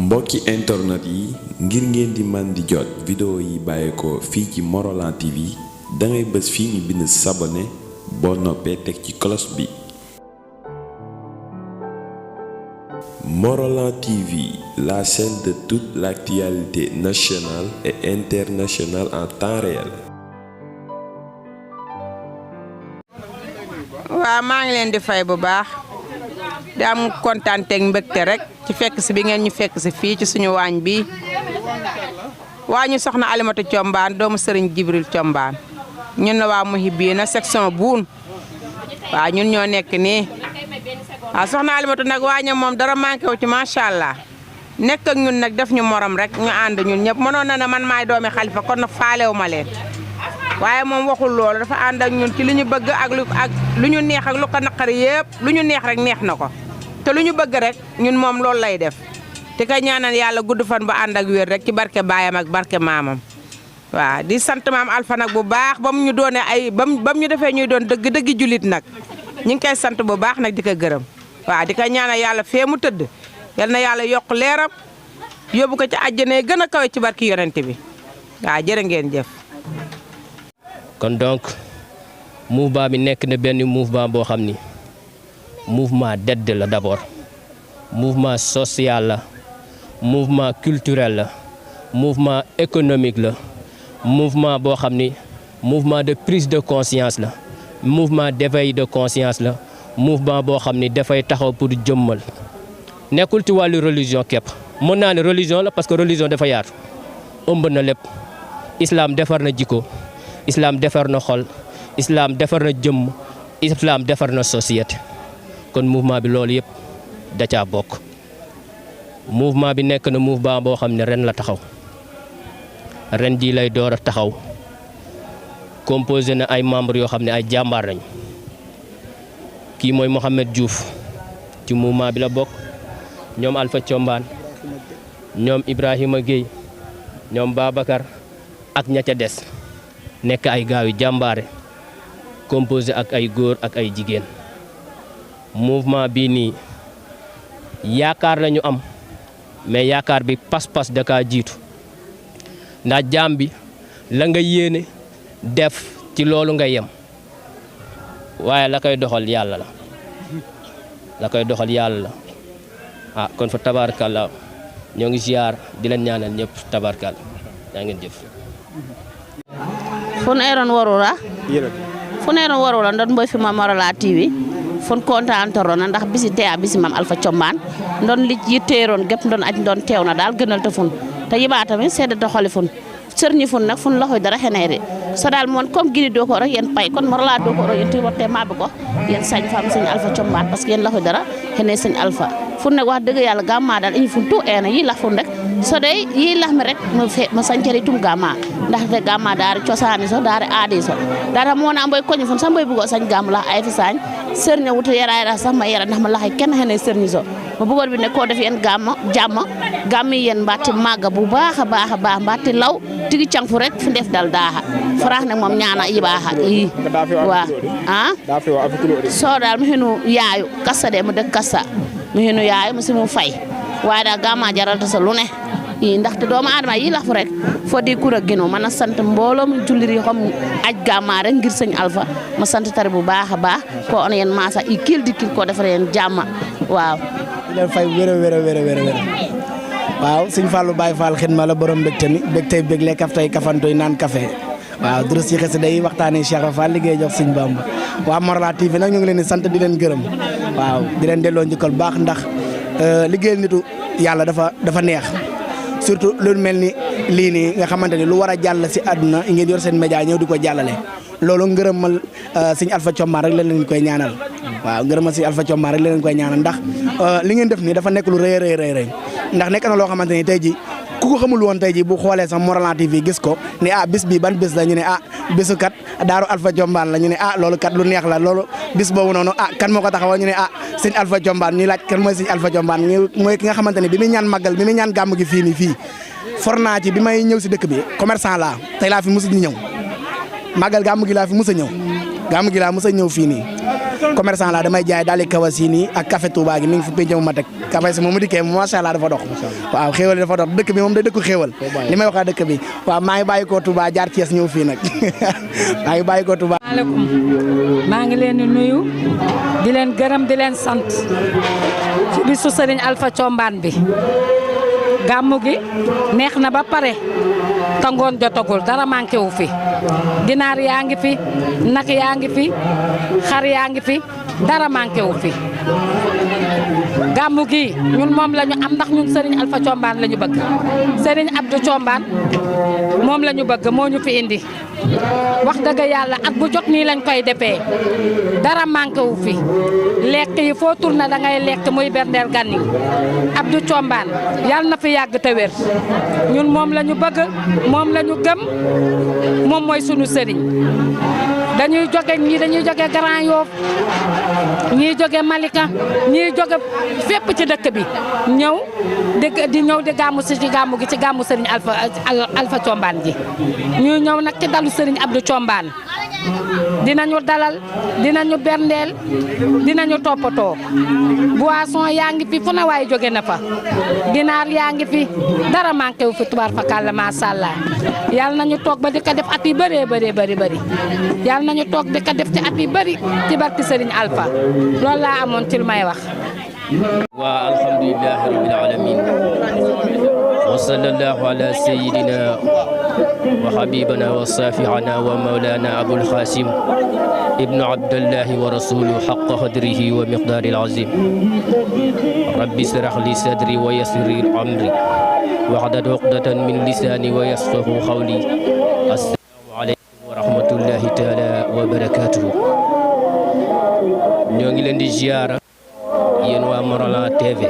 mbokki internet yi ngir ngeen di man di jot vidéo yi bàyyeekoo fii ci Morolan TV dangay bës fii ñu bind s'abonner boo noppee teg ci cloche bi. Morolan TV, la chaîne de toute l'actualité nationale et internationale en temps réel. waaw maa ngi leen di fay bu baax di am kontaan ak mbégte rek ci fekk si bi ngeen ñu fekk si fii ci suñu waañ bi waañu soxna Alimatu Thiombane doomu Serigne Jibril Thiombane ñun la waa Mouhibina section Boune waaw ñun ñoo nekk nii waaw soxna Alimatu nag waañam moom dara manqué wu ci macha allah nekk ak ñun nag def ñu morom rek ñu ànd ñun ñëpp mënoon na ne man maay doomi xalifa kon nag faalewu ma leen waaye moom waxul loolu dafa ànd ak ñun ci li ñu bëgg ak lu ñu neex ak lu ko naqari yëpp lu ñu neex rek neex na ko te lu ñu bëgg rek ñun moom loolu lay def te ka ñaanal yàlla gudd fan ba ànd ak wér rek ci barke baayam ak barke maamam waaw di sant maam Alpha nag bu baax ba mu ñu doone bam ñu defee ñuy doon dëgg julit nag ñu ngi koy sant bu baax nag di ko gërëm waaw di ko ñaanal yàlla fee mu tëdd yal na yàlla yokk leeram yóbbu ko ci àjjana gën a kawe ci barki yonente bi waaw jërë ngeen jëf. kon donc mouvement bi nekk na benn mouvement boo xam ni mouvement d'aide la d'abord mouvement social la mouvement culturel la mouvement économique la mouvement boo xam ni mouvement de prise de conscience la mouvement d'éveil de conscience la mouvement boo xam ni dafay taxaw pour jëmmal nekkul ci wàllu religion képp mën naa ne religion la parce que religion dafa yaatu ëmb na lépp islam defar na jikko islam defar na xol islam defar na jëmm islam defar na société kon mouvement bi loolu yëpp da caa bokk mouvement bi nekk na mouvement boo xam ne ren la taxaw ren jii lay door a taxaw composé na ay membres yoo xam ne ay jàmbaar lañu kii mooy Mohamed Diouf ci mouvement bi la bokk ñoom Alpha Thiombane ñoom Ibrahima Gueye ñoom Babacar ak ña ca des nekk ay gaaw yu jàmbaare composé ak ay góor ak ay jigéen mouvement bii nii yaakaar lañu am mais yaakaar bi pas-pas da kaa jiitu ndax jaam bi la nga yéene def ci loolu nga yem waaye la koy doxal yàlla la koy doxal yàlla la ah kon fa tabarkalla ñoo ngi ziar di leen ñaanal ñëpp tabarkalla yaa ngeen jëf. fon eron warula ndon mboy fima Morolan TV fon kontantorona ndax bisi teya bisi mam Alpha Thiombane ndon li yitteeron gep ndon aj ndon teewna dal gënal ta fon te yiba tamit sedda xoli fon serni fon nak fon loxoy dara xeneede so dal mon comme gini do ko rek yen pay kon Morolan do ko rek yen wote mabbe ko yen sañ fam seigne Alpha Thiombane parce que yen loxoy dara xene seigne Alpha fon nak wax deug yalla gamma dal ini fon to ena yi lax fon rek so dey yi lax mi rek ma sañcari tum gamma ndax te gamma daara cosaani so daara aadi so dara mo na mboy koñ fon sa mboy bugo sañ gam la ay fi sañ serña wuta yaraay sax ma yara ndax ma laxay kenn xene serñi so ma bugor bi ne ko def yen gamma jamma gammi yen mbatti magga bu baaxa baaxa baax mbatti law tigi cangfu rek fu def dal daaxa farax nak mom ñaana yi baaxa yi wa ah so dal mi hinu yaayu kassa de mu de kassa mi hinu yaayu mu simu fay waaye da gamma jaral ta sa lu ne yi ndaxte doomu aadama yi lax fu rek fo di kur ak gino mën a sant mbooloo mu jullit yi xam aj gàmmaa rek ngir sëñ Alpha ma sant tari bu baax a baax ko on yen masa i kil di kil ko defar yen jàmma waaw leen fay wér waaw sëñ Fallou Baye Fall xidma la borom mbégte mi bégtey bégle kaftay kafantoy naan café waaw durus yi xesi day waxtaane Cheikh Fall liggéey jox sëñ Bamba waa Morolan TV nag ñu ngi leen di sant di leen gërëm waaw di leen delloo njukkal baax ndax liggéeyal nitu yàlla dafa neex surtout lu mel ni lii nii nga xamante ni lu war a jàll si àdduna ngeen yor seen média ñëw di ko jàllale loolu ngërëmal sëñ Alpha Thiombane rek la leen koy ñaanal waaw ngërëmal sëñ Alpha Thiombane rek la leen koy ñaanal ndax li ngeen def nii dafa nekk lu rëy ndax nekk na loo xamante ni tey ji ku ko xamul woon tey ji bu xoolee sax Morolan TV gis ko ne bis bi ban bis la ñu ne bisu kat daaru Alpha Thiombane la ñu ne loolu kat lu neex la loolu bis boobu noonu kan moo ko taxawal ñu ne sëñ Alpha Thiombane ñu laaj kan mooy sëñ Alpha Thiombane mooy ki nga xamante ni bi muy ñaan màggal bi muy ñaan gàmm gi fii for naa ci bi may ñëw si dëkk bi commerçant laa tey laa fi musu ñëw màggal gàmm gi laa fi musa ñëw fii nii commerçant la damay jaay daal di Kawasini ak café Touba gi mi ngi fi pénc ma teg café si moom mu dikkee macha allah dafa dox waaw xéewal dafa dox dëkk bi moom day dëkku xéewal li may waxaa dëkk bi waaw maa ngi bàyyi ko Touba jaar Thiès ñëw fii nag maa ngi bàyyi ko Touba. maaleykum maa ngi leen di nuyu di leen gërëm di leen sant ci bisu Serigne Alpha Thiombane bi gàmmu gi neex na ba pare tangoon jotagul dara manqué wu fi ginaar yaa ngi fi nag yaa ngi fi xar yaa ngi fi dara manqué wu fi gàmmu gi ñun moom la ñu am ndax ñun Serigne Alpha Thiombane la ñu bëgg Serigne Abdou Thiombane moom la ñu bëgg moo ñu fi indi wax dëgg yàlla at bu jot nii lañ koy defee dara manqué wu fi lekk yi foo tourné da ngay lekk muy berndeel gan yi Abdou Thiombane yàlla na fi yàgg te wér ñun moom la ñu bëgg moom la ñu gëm moom mooy sunu sëriñ dañuy jóge ñii dañuy jóge Grand Yoff ñii jóge Malika ñii jóge fépp ci dëkk bi ñëw di ñëw di gàmmu si ci gàmmu gi ci gàmmu sëriñ Alpha Thiombane ji ñuy ñëw nag ci dalu sëriñ Abdou Thiombane dinañu dalal dinañu berndeel dinañu toppatoo boisson yaa ngi fi fu na waay jóge na fa ginaar yaa ngi fi dara manqué wu fi tubaar fakàlla macha allah yàlla nañu toog ba di ko def at yi bëree bëri yàlla nañu toog di ko def ci at yi bëri ci barki Serigne Alpha loolu laa amoon ci lu may wax. waa alhamdulillahi rabbil alamin wa sallallahu ala sayyidina wa habibana wa safi'ana wa mawlana abul qasim ibnu abdallahi wa rasuluhu haqqa qadrihi wa miqdaril azim rabbi israh li sadri wa yassir li amri wahlul uqdatan min lisani wa yafqahu qawli assalamu alaykum wa rahmatullahi taala wa barakatuh. ñoo ngi leen di ziyaara yéen waa Morolan TV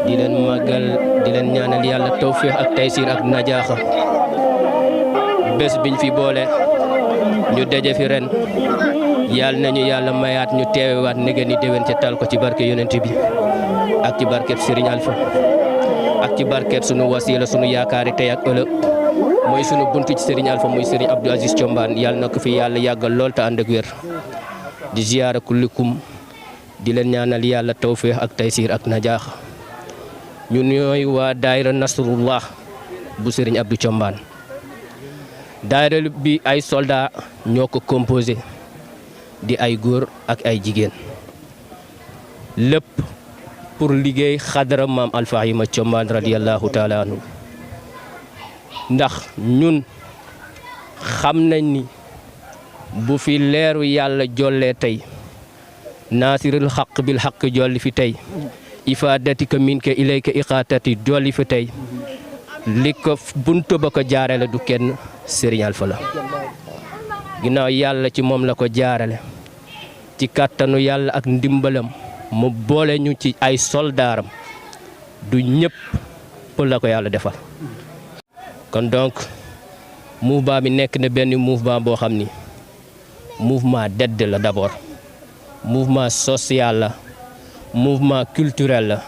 di leen màggal di leen ñaanal yàlla tawfiix ak taysir ak najaaxa bés biñ fi boole ñu daje fi ren yàlla nañu yàlla mayaat ñu teewewaat nege ni déwén ca tal ko ci barke yonent bi ak ci barkeb Serigne Alpha ak ci barkeb sunu wasila sunu yaakaari tey ak ëllëg mooy sunu buntu ci Serigne Alpha muy Serigne Abdou Aziz Thiombane yàlla na ko fi yàlla yàggal lool te ànd ak wér di ziyaara kullikum di leen ñaanal yàlla tawfiix ak taysir ak najaax ñun ñooy waa daayira Nasrullah bu Serigne Abdou Thiombane daayira bi ay soldat ñoo ko composé di ay góor ak ay jigéen lépp pour liggéey xadara maam Alfahima Thiombane radiyallahu taala anhu ndax ñun xam nañ ni bu fi leeru yàlla jollee tey naasirul xaq bil xaq jolli fi tey ifaadatika minka ilayka iqaatati jolli fi tey li ko buntu ba ko jaarale du kenn Serigne Alpha la ginnaaw yàlla ci moom la ko jaarale ci kàttanu yàlla ak ndimbalam mu boole ñu ci ay soldaaram du ñëpp pour la ko yàlla defal kon donc mouvement bi nekk na benn mouvement boo xam ni mouvement d'aide la d'abord mouvement social la mouvement culturel la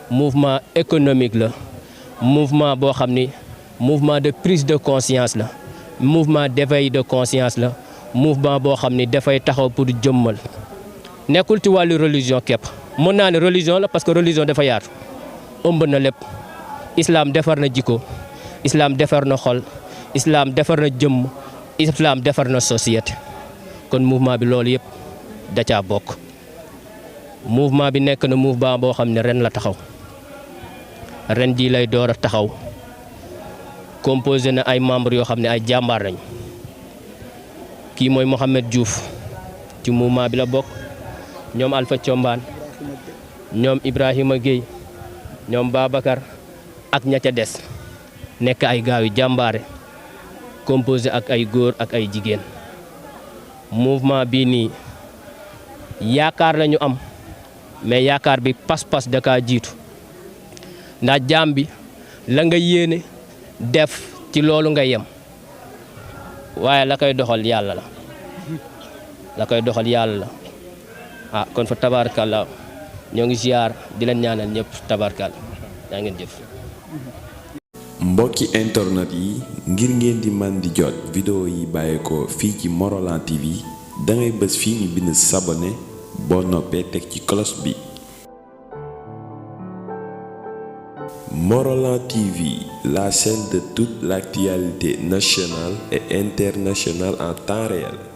mouvement économique la mouvement boo xam ni mouvement de prise de conscience la mouvement d'éveil de conscience la mouvement boo xam ni dafay taxaw pour jëmmal nekkul ci wàllu religion képp mën naa ne religion la parce que religion dafa yaatu ëmb na lépp islam defar na jikko islam defar na xol islam defar na jëmm islam defar na société kon mouvement bi loolu yëpp da caa bokk mouvement bi nekk na mouvement boo xam ne ren la taxaw ren jii lay door a taxaw composé na ay membres yoo xam ne ay jàmbaar lañ kii mooy Mohamed Diouf ci mouvement bi la bokk ñoom Alpha Thiombane ñoom Ibrahima Gueye ñoom Babacar ak ña ca des nekk ay gaaw yu jàmbaare composé ak ay góor ak ay jigéen mouvement bii nii yaakaar lañu am mais yaakaar bi pas-pas da kaa jiitu ndax jaam bi la nga yéene def ci loolu nga yem waaye la koy doxal yàlla la koy doxal yàlla la kon fa tabaarkalla ñoo ngi ziar di leen ñaanal ñëpp tabaarkalla yaa ngeen jëf. mbokki internet yi ngir ngeen di man di jot vidéo yi bàyyeekoo fii ci Morolan TV dangay bës fii ñu bind s'abonner boo noppee teg ci cloche bi. Morolan TV, la chaîne de toute l'actualité nationale et internationale en temps réel.